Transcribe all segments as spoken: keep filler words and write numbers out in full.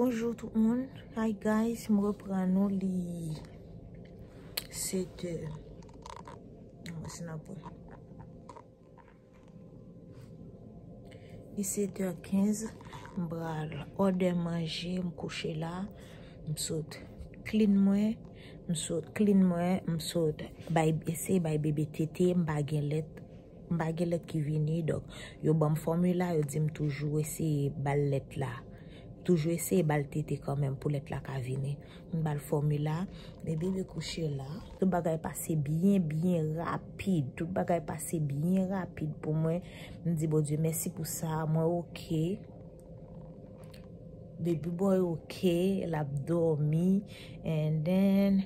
Bonjou tout moun. Hi guys, m reprann nou, li sèt è. Mwen se nan pwen. Li sèt è kenz, m pral òdè manje, m kouche la, m sot clean mwen, m sot clean mwen, m sot bay, eseye bay bebe tete, m pa gen lèt, m pa gen lèt ki vini, donk yo ban m fòmila, yo di m toujou eseye ba l lèt la. Toujou eseye ba l tete kanmenm pou lèt la ka vini. M ba l fòmila, men bebe kouche la. Tout bagay pase byen, byen rapid. Tout bagay pase byen rapid pou mwen. M di Bondye mèsi pou sa. Mwen oke. Baby boy oke, l ap dòmi. And then,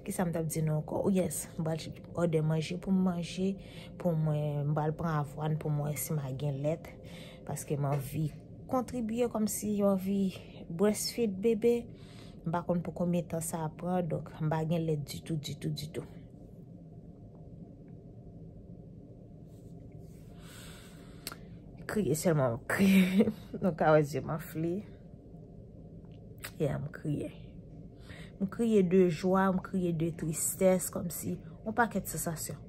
kisa m t ap di nou ankò? Oh yes, m pral òdè manje pou m manje. Pou mwen, m pral pran avwàn pou mwen si m a gen lèt. Paske m anvi kontribye kòmsi m anvi breastfeed bebe. M pa konn pou konbyen tan sa ap pran, donk m pa gen lèt ditou, ditou, ditou. Kriye sèlman, m ap kriye. Nou ka wè zye m anfle. Yeah, m kriye. M kriye de jwa, m kriye de tristès, kòmsi yon pakèt sansasyon.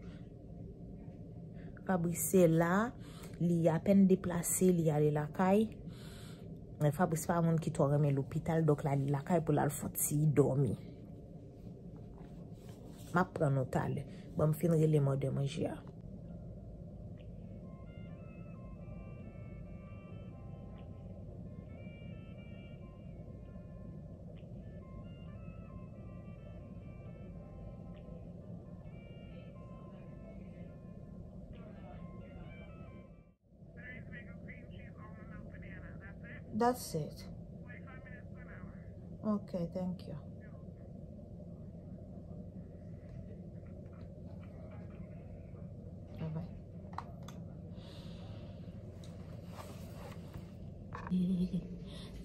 Fabrice la, li apèn deplase, li ale lakay. Men Fabrice pa moun ki twò renmen lopital, donk l ale lakay pou l al fè yon ti dòmi. M ap pran nou talè. Ban m fin rele m òdè manje a. That's it. Ok, thank you. Bye bye.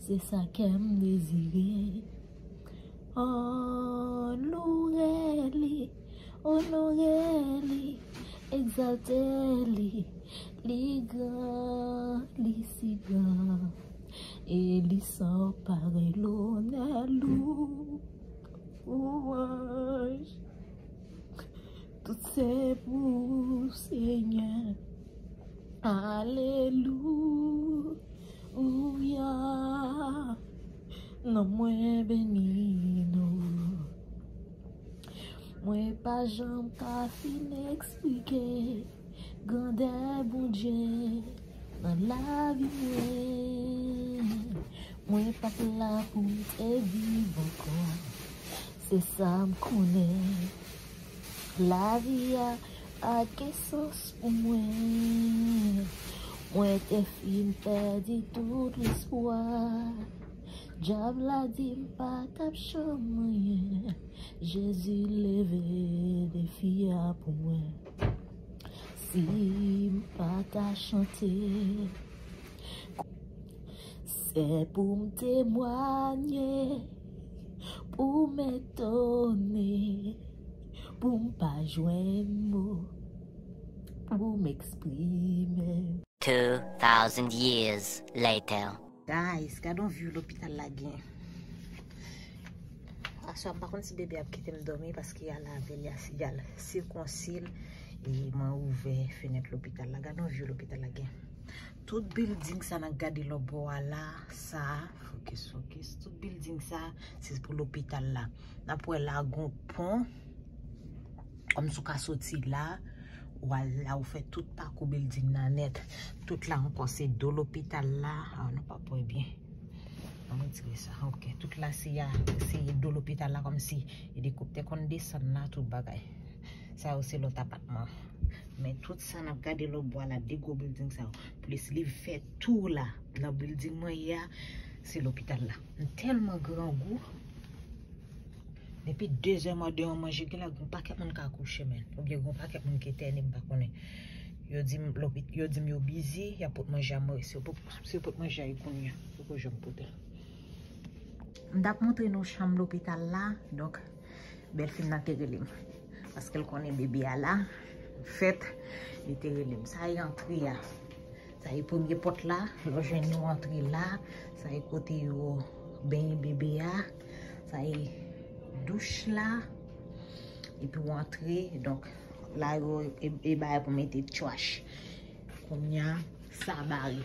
Se sa kè m dezire. Onore li, onore li, egzalte li. Li gran, li si gran, e li san parèy. Lonè, louanj, tout se pou Senyè. Alelouya, non mwen beni nou. Mwen pa janm ka fin eksplike grandè Bondye nan lavi mwen. Mwen p ap la pou m te viv ankò. Se sa m konnen. Lavi a pa gen sans pou mwen. Mwen te fin pèdi tout lespwa. Dyab la di m pa t ap janm anyen. Jezi leve defi a pou mwen. Si m pa ta chante, se pou m temwanye, pou m etone, pou m pa jwenn mo, pou m eksprime. Two thousand years later. Guys, gade yon view lopital la gen. Aswè, m pa konn si bebe ap kite m dòmi paske y a lave l, y a, y a sikonsi l. E mwen ouvè fenèt lopital la. Gade yon view lopital la gen. Tout building sa n ap gade lòtbò a la, sa, fokis, fokis. Tout building sa, se pou lopital la. N ap wè la gon pon. Kòmsi w ka soti la, w al la, ou fè tout pakou building nan nèt. Tout la ankò se do lopital la. Ah, nou pa p wè byen. Ann retire sa. Ok. Tout la se a, se do lopital la, kòmsi elikoptè konn desann la, tout bagay. Sa yo se lòt apatman. Men tout sa n ap gade lòtbò a la, de gwo building sa yo. Plis li fè tou la. Nan building mwen ye a, se lopital la. M tèlman grangou. Depi de zè m òdè yon manje, gen lè gon pakèt moun ka akouche, men. Oubyen gon pakèt moun ki etène, m pa konnen. Yo di m lopi-, yo di m yo bizi, y ap pot manje a, mwen, si yo pot, si yo pot manje a, e kounye a, poko janm pote l. M t ap montre nou chanm lopital la, donk, bèl fi m nan te rele m. Paske l konnen bebe a la, fèt, li te rele m. Sa e antre a. Sa e premye pòt la, lè w jwenn yon antre la, sa e kote yo Benyen bebe a, sa e douch la, epi w antre, donk, la yo e, e bagay pou mete trash. Kounye a, sa bare.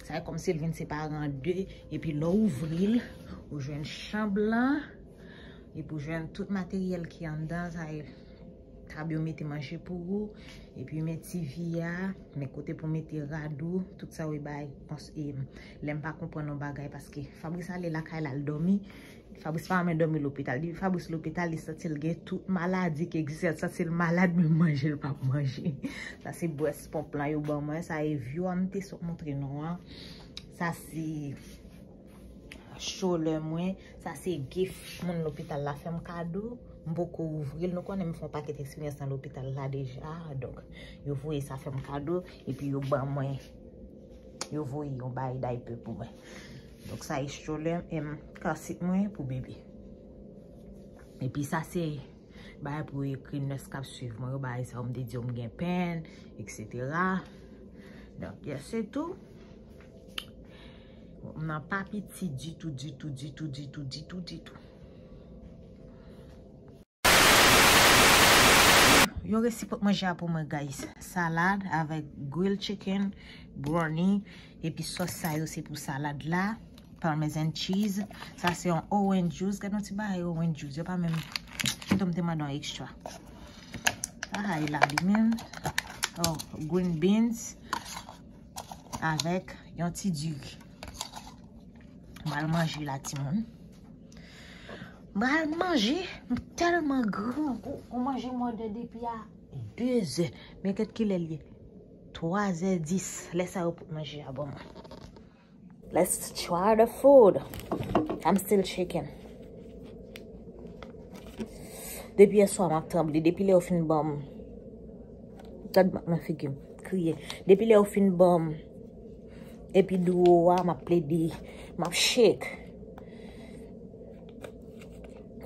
Sa e kòmsi l vin separe an de, epi lè w ouvri l, ou jwenn chanm lan, epi w jwenn tout materyèl ki anndan, sa e tab yo mete manje pou ou, epi men T V a, men kote pou mete rad ou, tout sa yo bay. Lè m pa konprann yon bagay, paske Fabrice ale lakay la, l dòmi. Fabrice pa renmen dòmi lopital. Depi Fabrice lopital, li santi l gen tout maladi ki egziste. L santi l malad, menm manje l p ap manje. Sa se breast pump lan yo ban mwen. Sa e vyo a m te sot montre nou an. Sa se stroller mwen. Sa se gift moun lopital la fè m kado. M poko ouvri l. Nou konnen m fè yon pakèt eksperyans nan lopital la deja. Donk, yo voye sa fè m kado. Epi yo ban mwen, yo voye yon bay diaper pou mwen. Donk, sa e stroller, em, car seat mwen pou bebe. Epi sa se bagay pou ekri nurse k ap swiv mwen yo, bagay sa yo m te di yo m gen pen, et cetera. Donk, yes, se tou. M nan pa piti ditou, ditou, ditou, ditou, ditou, ditou. Yo resi pot manje a pou mwen, guys. Salad avèk grilled chicken, brownie, epi sòs sa yo se pou salad la. Parmesan cheese. Sa se yon orange juice. Gade yon ti bagay orange juice. Yo pa menm. Kite m te mande yon extra. Sa a e la li menm. Oh, green beans avèk yon ti diri. M al manje la, timoun. M al manje, m tèlman grangou. Ou manje m òdè depi a de zè. Men gad kilè l ye. Twa zè dis. Lè sa yo pot manje a ban mwen. Let's try the food. I'm still shaking. Depi yè swa m ap tranble. Depi lè yo fin ban m. Gad nan figi m. Kriye. Depi lè yo fin ban m. Epi dwo a, m ap plede, m ap shake.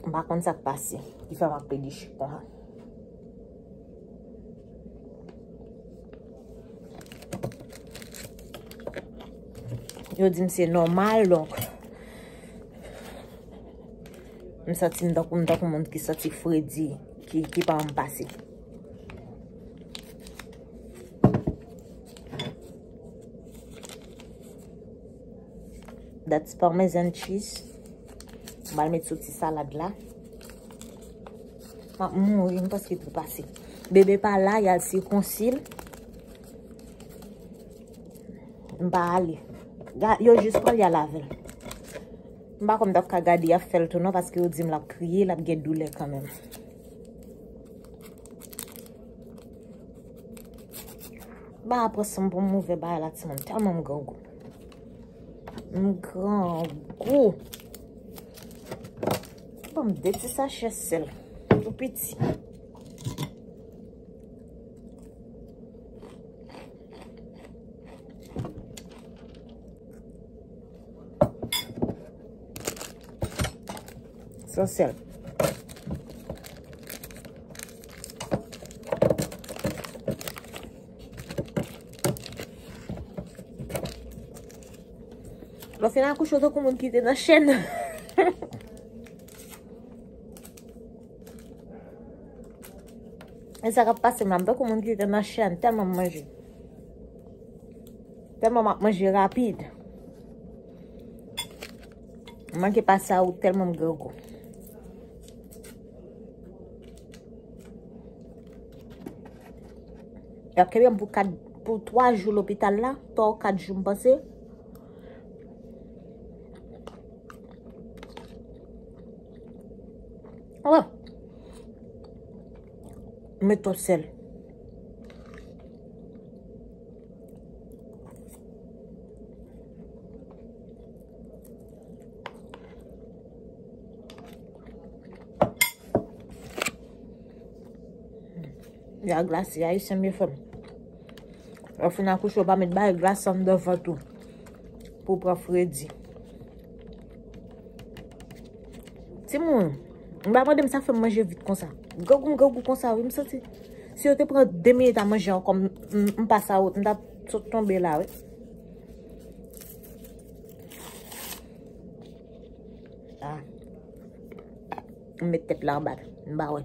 M pa konn sa k pase. Ki fè m ap plede shake konsa. Yo di m se nòmal, donk. M santi m tankou, m tankou moun ki santi fredi, ki, ki pa janm pase. That's Parmesan cheese. M al met sou ti salad la. M ap mouri, m panse tou pase. Bebe pa la, y al sikonsi l. M pa ale. Ga-, yo jis pral y al avè l. M pa konn m t ap ka gade y ap fè l tou non, paske yo di m l ap kriye, l ap gen doulè kanmenm. Ba apre san pou m ouvè bagay la, timoun. Tèlman m grangou. M grangou. Ban m de ti sachè sèl. Tou piti. San sèl. Lè w fin akouche, w tankou moun ki te nan chèn. E sa k ap pase m la, m tankou moun ki te nan chèn, tèlman m manje. Tèlman m ap manje rapid. M manke pase a wout tèlman m grangou. Y ap kenbe m pou kat, pou twa jou lopital la, twa ou kat jou m panse. Wè. Met twòp sèl. Ya glase, ayisyen byen fè m. Lè w fin akouche, w pa met bagay glase anndan vant ou pou w pran fredi. Timoun, m pa mande m sa fè m manje vit konsa. Grangou m grangou konsa, wi, m santi. Si yo te pran de minit a manje ankò, m, m, m pase a wout, m t ap sot tonbe la, wi. Met tèt la anba. M pa wè.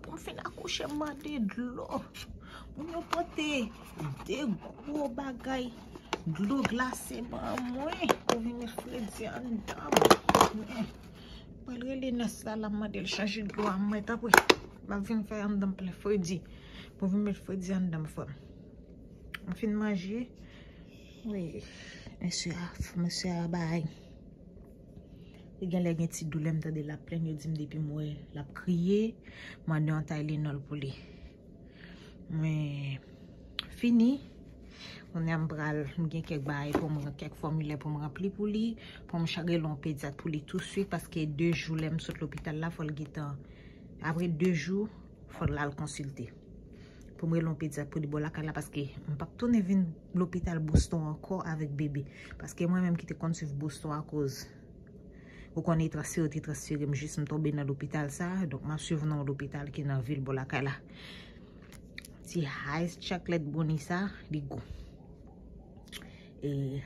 Mwen fin akouche, m mande dlo. Moun yo pote de gwo bagay dlo glase ban mwen pou vin met fredi anndan m. Mwen pral rele nès la, la m mande l chanje dlo a mwen, tanpri. M ap vin fè anndan m plen fredi. Pou vin met fredi anndan m, frè m. M fin manje. Wi, mesye a, mesye a bay. Li gen lè gen ti doulè, m tande l ap plenn, yo di m depi m wè l ap kriye, mande yon Tylenol pou li. Mwen fini. Kounye a m pral, m gen kèk bagay pou m, kèk fòmilè pou m ranpli pou li, pou m cha-, rele yon pedyat pou li touswit, paske de jou lè m sot lopital la, fò l gentan, apre de jou, fò l al konsilte. Pou m rele yon pedyat pou li bò lakay la, paske m p ap tounen vin lopital Boston ankò avèk bebe. Paske mwen menm ki te konn swiv Boston akoz ou konnen transfere, yo te transfere m jis m tonbe nan lopital sa. Donk, m ap swiv nan yon lopital ki nan vil bò lakay la. Ti Heinz chocolate brownie sa, li gou. E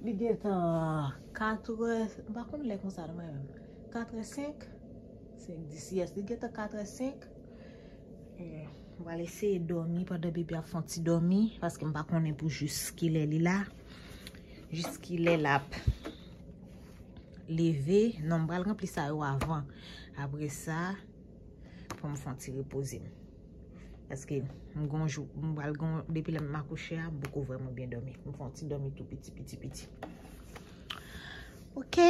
li gentan katrè, m pa konn lè konsa non mwen menm. Katrè senk, senk dis, yes, li gentan katrè senk. E m pral eseye dòmi pandan bebe ap fè yon ti dòmi, paske m pa konnen pou jis kilè li la. Jis kilè l ap leve. Non, m pral ranpli sa yo avan. Apre sa, pou m fè yon ti repoze m. Paske m gon jou, m pral gon, depi lè m akouche a, m poko vrèman byen dòmi. M fè yon ti dòmi tou piti, piti, piti. Ok.